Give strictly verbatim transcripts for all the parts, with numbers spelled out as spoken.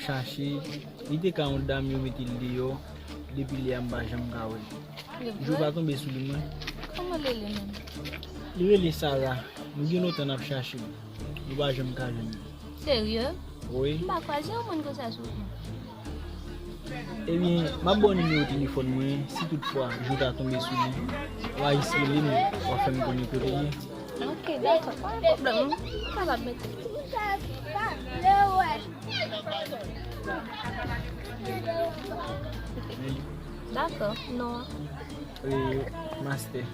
chache, li te ka yon dam yo mete l deyò, depi lè a m pa janm ka wè l. Jou pa tonbe sou li mwen. Kòman l rele menm? Li rele Sara. Nou gen lontan n ap chache l. Nou pa janm ka jwenn li. Serye? Wi. M pa kwaze yon moun konsa sou wout mwen. Ebyen, m ap ba w nimewo telefòn mwen, si toutfwa jou ta tonbe sou li, w a jis rele m, w a fè m konnen kote l ye. Ok, dakò, pa gen pwoblèm. M kapab mete. Dakò, non. E, Master.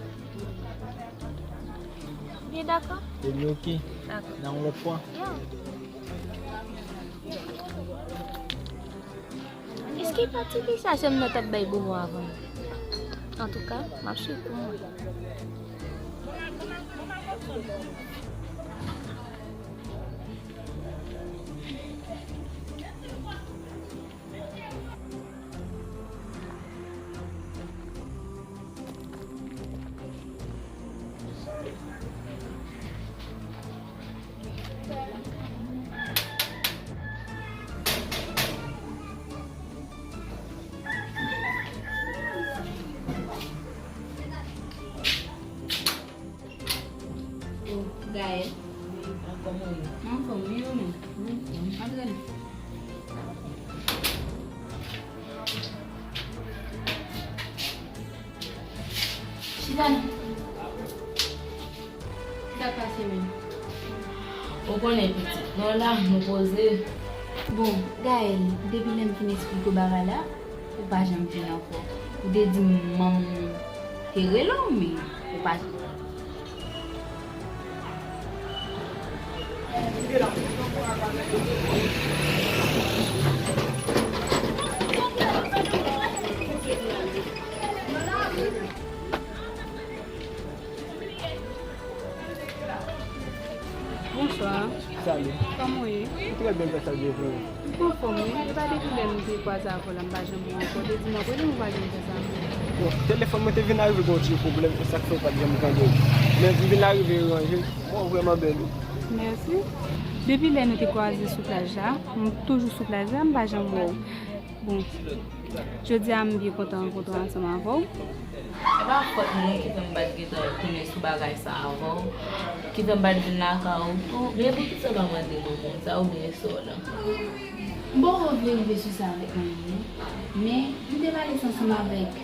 Byen dakò. Ebyen, ok. Dakò. Nan yon lòt fwa. Yeah. Èske pa ti fi sa se m nan t ap bay bonbon avan? Antouka, m ap swiv pou mwen. Oh, Gaël. Kòman w ye? Mwen anfòm, wi, ou menm? Mwen anfòm. Antre nou. Chita non. Sa k pase menm? Ou konnen pitit, nou la, nou poze. Bon, Gaël, depi lè m fin eksplike w bagay la, ou pa janm vin ankò. Ou te di m manman w te rele w, men ou pa t. Bonswa. Salut. Kòman w ye? Trè byen, grâce à Dieu, frè. M anfòm, wi. E pa depi lè m te kwaze avè w la, m pa janm wè w ankò. Te di m ap rele m, ou pa janm fè sa. Bon, telefòn mwen te vin arive gen yon ti pwoblèm, se sa k fè w pa t janm tande m. Men m vin arive ranje. Bon, ou vrèman bèl, wi. Mèsi. Depi lè nou te kwaze sou plaj la, m toujou sou plaj la, m pa janm wè w. Bon, jodi a m byen kontan rankontre ansanm avè w. E pa fòt mwen ki fè m pa t gentan tounen sou bagay sa avè w, ki fè m pa t vin lakay ou tou. Men poukisa w pa mande mwen konsa oubyen sè w lan? M poko vle rive sou sa avèk manmi m non. Men m te pale sa ansanm avèk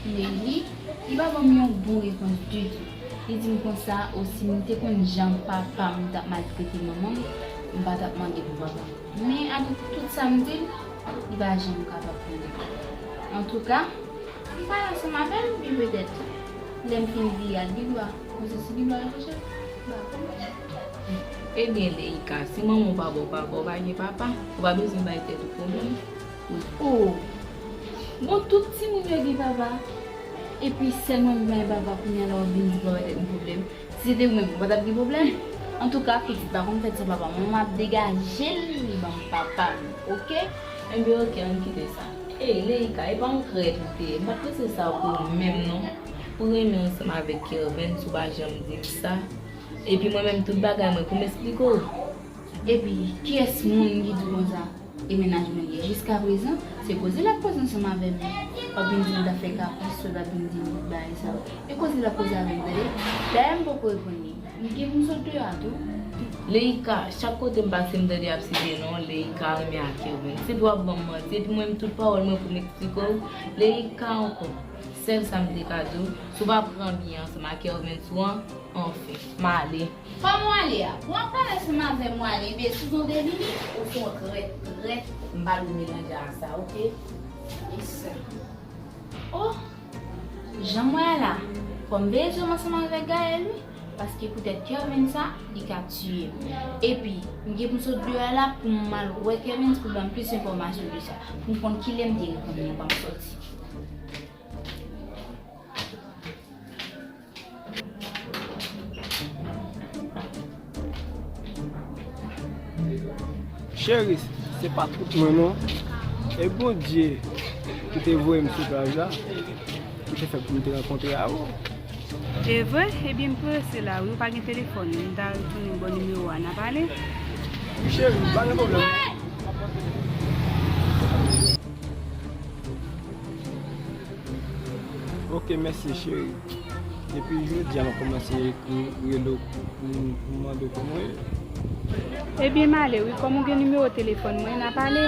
Neyli, li pa ban m yon bon repons ditou. Li di m konsa, o si m te konn jan papa m t ap maltrete manman m, m pa t ap mande pou papa m. Men apre tout sa m di l, li pa janm kapab tande. Antouka, m pale ansanm avè l, epi petèt, lè m fin vire al pi dwat, m soti pi dwat al goch, m pa konn. Ebyen, Leika, si manman w pa ba w papa, w pa gen papa, ou pa bezwen bay tèt ou pwoblèm. Oh! Bon, tout timoun yo gen papa. Epi sèl mwen ki pa gen papa, kounye a la w ap vin di m pa bay tèt mwen pwoblèm. Si se te ou menm, ou pa t ap gen pwoblèm. Antouka, pitit pa konn fèt san papa. Mwen, m ap degaje l, li ban m papa m, oke? Enben, oke, ann kite sa. Ey, Leika, e pa yon krèt ou te ye. M pa t panse sa pou ou menm, non. Ou renmen ansanm avèk Kervens, ou pa janm di m sa. Epi mwen menm, tout bagay mwen pou m eksplike w. Epi, kiyès moun ki di w konsa? E mennaj mwen li ye. Jiskaprezan, se koze l ap koze ansanm avè m. W ap vin di m l ap fè kapris, swa l ap vin di m bagay sa yo. E koze l ap koze avè m, tande. Dayè, m poko reponn li. M gen pou m sot deyò a tou. Leika, chak kote m pase, m tande y ap site non w, Leika renmen ak Kervens. Se pou w ap ban m manti. Epi mwen menm, tout pawòl mwen pou m eksplike w. Leika ankò. Sèl sa m te ka di w, si w pa pran byen ansanm ak Kervens ou an, anfen, m ale. Kòman w ale a? Ou ap pale ansanm avè m, w ale, men si w vini, ou se yon trèt, trèt, m pa dwe melanje a sa, oke? Yes, sir. Oh! Jan m wè a la, fò m veye je m ansanm avèk Gaël, wi, paske poutèt Kervens sa, li ka tiye m. Epi, m gen pou m sot deyò a la pou m al wè Kervens pou l ban m plis enfòmasyon de sa, pou m konn kilè m te reponn li anba m sòti. Cheri, se pa tout mwen non. E Bondye ki te voye m sou plaj la, ki te fè pou m te rankontre avè w. E vre? Ebyen, m prese la wi, ou pa gen telefòn, m ta retounen ba w nimewo a, n a pale? Wi cheri, pa gen pwoblèm non. M ap pase. Ok, mèsi, cheri. Depi jodi a, m ap kòmanse ekri, rele w pou, pou m mande w kòman w ye. Ebyen, m ale, wi. Kòm ou gen nimewo telefòn mwen, n a pale.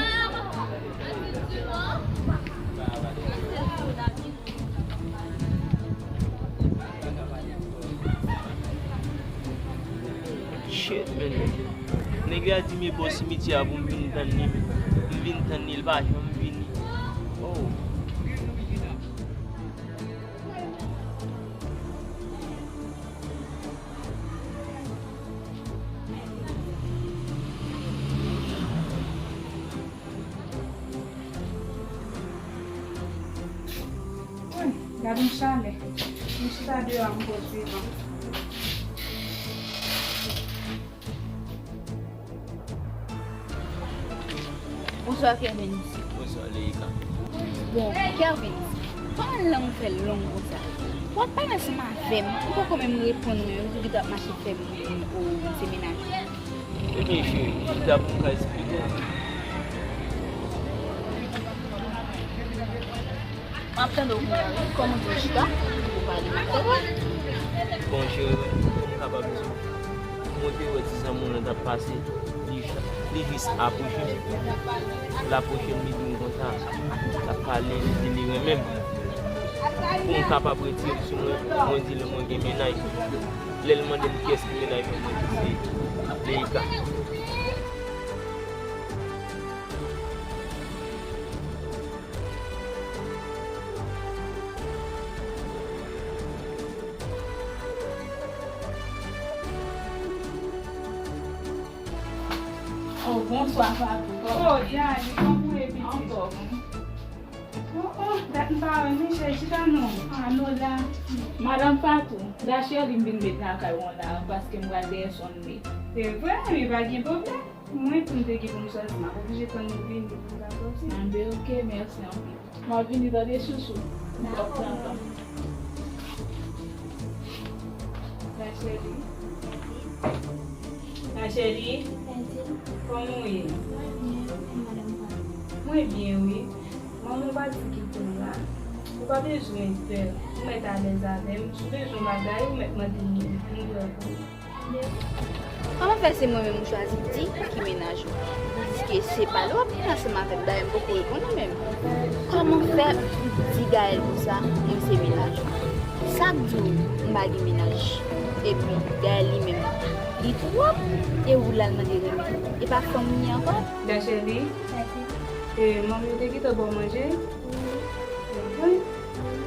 Shit, man. Nèg la di m e bò simityè a pou m vin tann li. M vin tann li, li pa janm vini. Oh. Woy, gad yon chalè. M chita deyò a, m pòz vivan. Bonswa, Kervens. Bonswa, Leïka. Bon, Kervens, kòman lang ou fè long konsa? W ap pale ansanm avè m, ou poko menm reponn mwen, ou toujou ap mache fè m, ou se menaj. Ebyen, cheri, chita pou m ka esplike w. M ap tande w kounye a, wi. Kòm ou di m chita, ou pale, m ap tande w. Bon, cheri, m kapab di w, mwen te wè ti zanmi w lan t ap pase, li, li jis apwoche m. L apwoche m, li di m konsa, l ap pale, li di li renmen m. Pou m kapab retire m sou mwen, mwen di li mwen gen mennaj. Lè l mande m kiyès ki mennaj mwen, mwen di se Leïka. Oh, bonswa, Fatou. Oh, Diane, kòman w ye, pitit? Anfòm. Oh, oh, dat m pa wè, men cheri, chita non. Anola. Madanm Fatou, Dachèli m vin met lakay ou an la, paske m pral dèyè Sonn li. Se vre, men pa gen pwoblèm. Mwen tou m te gen pou m chwazi, m ap oblije tann ou vini pou m ka sòti. Anben, ok, mèsi anpil. M ap vini tande chouchou. M p ap pran tan. Dachèli. Dachèli. Kòman w ye? Mwen byen, wi. Manman w pati kite w la. Ou pa bezwen pè. Ou mèt alèz avè m. Si w bezwen yon bagay, ou mèt mande m, m prè pou ou. Kòman fè se mwen menm ou chwazi di ki mennaj ou? Tandiske se pale w ap pale ansanm avè m, dayè m poko reponn ou menm. Kòman fè ou di Gaël konsa, mwen se mennaj ou? Sa k di w m pa gen mennaj? Epi Gaël li menm, li twòp, e ou l al mande renmen? E pa fanm ou ye ankò? Dachèli, e, manmi w te gentan ba w manje? Wi.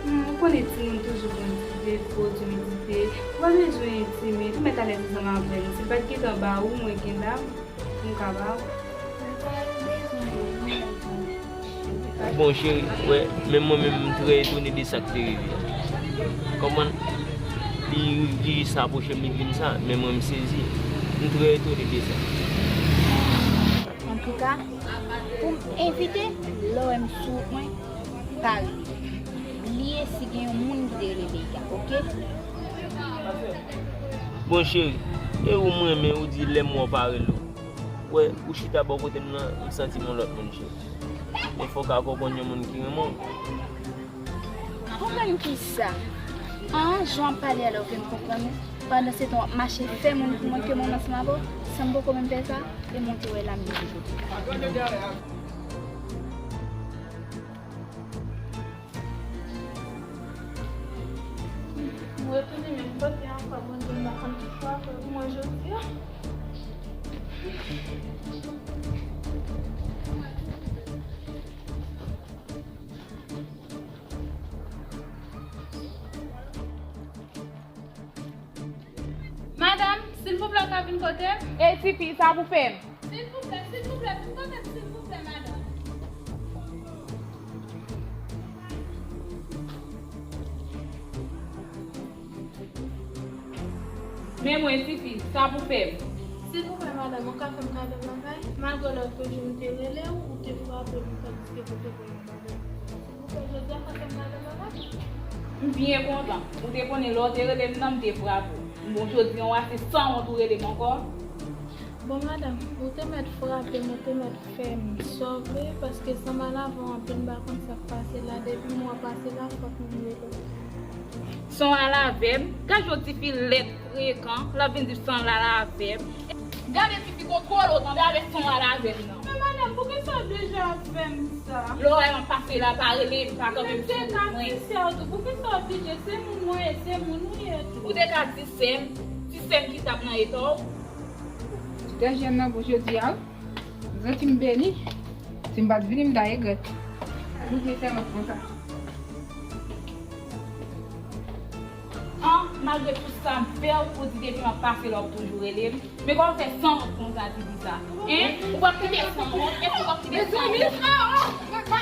Hmm, ou konnen timoun toujou gen ti defo, timidite. Ou pa bezwen timid, ou mèt alèz ansanm avè m. Si l pa t gentan ba ou, mwen gen dam, m ka ba ou. Bon, cheri, wè, men mwen menm, m trè etone de sa k te rive a. Konprann? Li, li jis apwoche m, li di m sa, men mwen, m sezi. M trè etone de sa. Antouka, pou m evite lè w wè m sou wout mwen, pa rele m. Bliye si gen yon moun ki te rele Leïka, oke? Bon, cheri, e ou m renmen, ou di lè m wè w pa rele w. Wè, ou chita bò kote m nan, m santi m yon lòt moun, cheri. Men fòk a konprann yon moun ki renmen w. Konprann kisa? An, jan w ap pale a la, ou fè m konprann ou. Pandansetan, w ap mache fè moun pou mwen ke mwen ansanm avè w, san m poko menm fè sa, e monte wè la m vin kote. Mwen retounen menm kote ankò, Bondye, m pa konn ki fwa pou mwen jodi a. Madanm, silvouplè, w ka vin kote m? Ey, tifi, sa pou fè m? Silvouplè, silvouplè, vin kote m, silvouplè, madanm. Men mwen, tifi, sa pou fè m? Silvouplè, madanm, ou ka fè m kado bagay? Malgre lòt jou m te rele w, ou te frape m, tandiske ou te voye m bagay. Silvouplè, jodi a, fò w fè m kado bagay? M byen kontan. Ou te konnen lè w te rele m nan, m te frape w. Bon, jodi a, w ase sanwont, ou rele m ankò? Bon, madanm, ou te mèt frape m, ou te mèt fè m sove, paske sanm al avè w anpil, m pa konn sa k pase la. Depi m wè w pase la, fòk m rele w. San al avè m. Gad yon tifi lèd, frekan, l ap vin di san al avè m. Gade tifi gon twò lo tande avèk san al avè m nan. Men madanm, poukisa w deja ap fè m sa? Lè w wè m ap pase la, pa rele m, pa kanpe m sou wout mwen. Mwen te ka di sè w tou, poukisa w oblije? Se moun mwen ye, se moun ou ye tou. Ou te ka di sè m, ti sè m ki t ap nan eta w. Ti tè jèn nan bon jodi a wi. M santi m beni. Si m pa t vini, m ta regrèt. Poukisa w fè m konsa? An, malgre tout sa m fè w, ou di depi m ap pase la, w ap toujou rele m. Men kòman w fè sanwont konsa, ti fi sa? Hein? Ou p ap kite sanwont? Èske w p ap kite sanwont? Mezanmi,